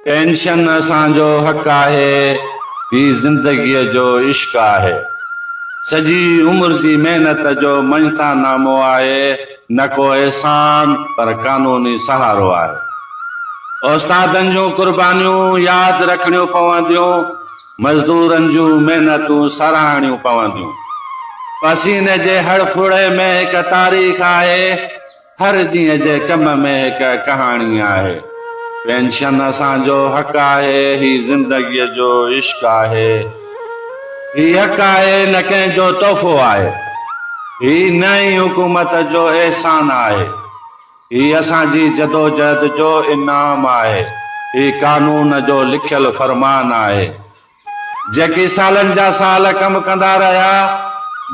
Pension اسان جو حق آهي، هي زندگيء جو عشق آهي. سڄي عمر جي محنت جو مڃتا نامو آهي، نه ڪو احسان پر قانوني سهارو آهي. استادن جون قربانيون ياد رکڻيون پونديون، مزدورن جون محنتون ساراهڻيون پونديون. پسيني جي هڙ ڦڙي ۾ هڪ تاريخ آهي. هر ڏينهن جي ڪم ۾ هڪ ڪهاڻي آهي. پينشن اسان جو حق آهي، هي زندگيء جو عشق آهي. هي حق آهي نه ڪنهن جو تحفو آهي. هي نه ئي حڪومت جو احسان آهي. هي اسان جي جدوجهد جو انعام آهي. هي قانون جو لکيل فرمان آهي. جيڪي سالن جا سال ڪم ڪندا رهيا،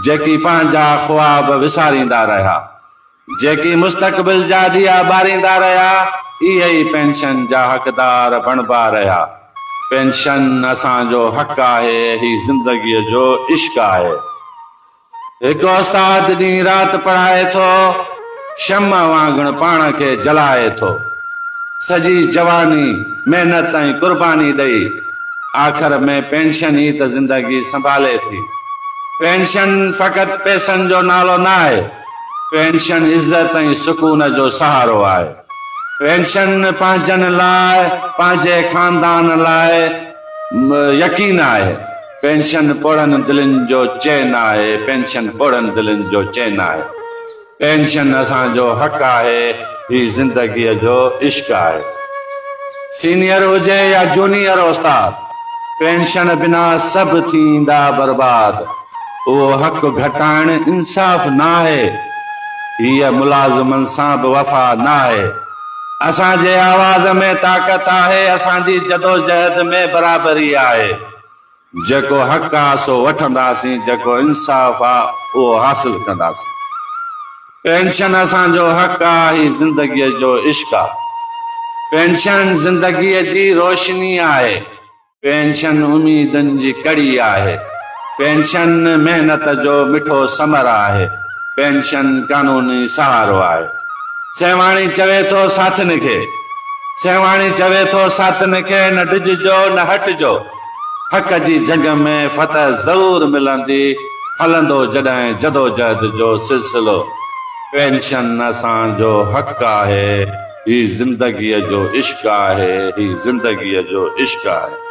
جيڪي پنهنجا خواب وساريندا رهيا. جيڪي مستقبل جا ڏيئا ٻاريندا رهيا، اهي ئي پينشن جا حقدار بڻبا رهيا. پينشن اسان جو حق آهي، هي زندگيء جو عشق آهي. هڪ استاد ڏينهن رات پڙهائي ٿو، شمع وانگڻ پاڻ کي جلائي ٿو. سڄي جواني محنت ۽ قرباني ڏئي، آخر ۾ پينشن ئي ته زندگي سنڀالي ٿي. پينشن فقط پئسن جو نالو ناهي. پينشن عزت ۽ سڪون جو سهارو آهي. پينشن پنهنجن لاء، پنهنجي خاندان لاء يقين آهي. پينشن پوڙهن دلين جو چين آهي. پينشن پوڙهن دلين جو چين آهي. پينشن اسان جو حق آهي، هي زندگيء جو عشق آهي. سينيئر هجي يا جونيئر استاد، پينشن بنا سڀ ٿيندا برباد. اهو حق گهٽائڻ انصاف ناهي، هيء ملازمن سان به وفا ناهي. اسان جي آواز ۾ طاقت آهي، اسان جي جدوجهد ۾ برابري آهي. جيڪو حق آ سو وٺنداسين، جيڪو انصاف آ اهو حاصل ڪنداسين. پينشن اسان جو حق آ، هي زندگيء جو عشق آ. پينشن زندگيء جي روشني آهي. پينشن اميدن جي ڪڙي آهي. پينشن محنت جو مٺو ثمر آهي. پينشن قانوني سهارو آهي. سيوهاڻي چوي ٿو ساٿين کي. سيوهاڻي چوي ٿو ساٿين کي نه ڊڄجو نه هٽجو. حق جي جنگ ۾ فتح ضرور ملندي. هلندو جڏهن جدوجهد جو سلسلو. پينشن اسان جو حق آهي. هي زندگيء جو عشق آهي، هي زندگيء جو عشق آهي.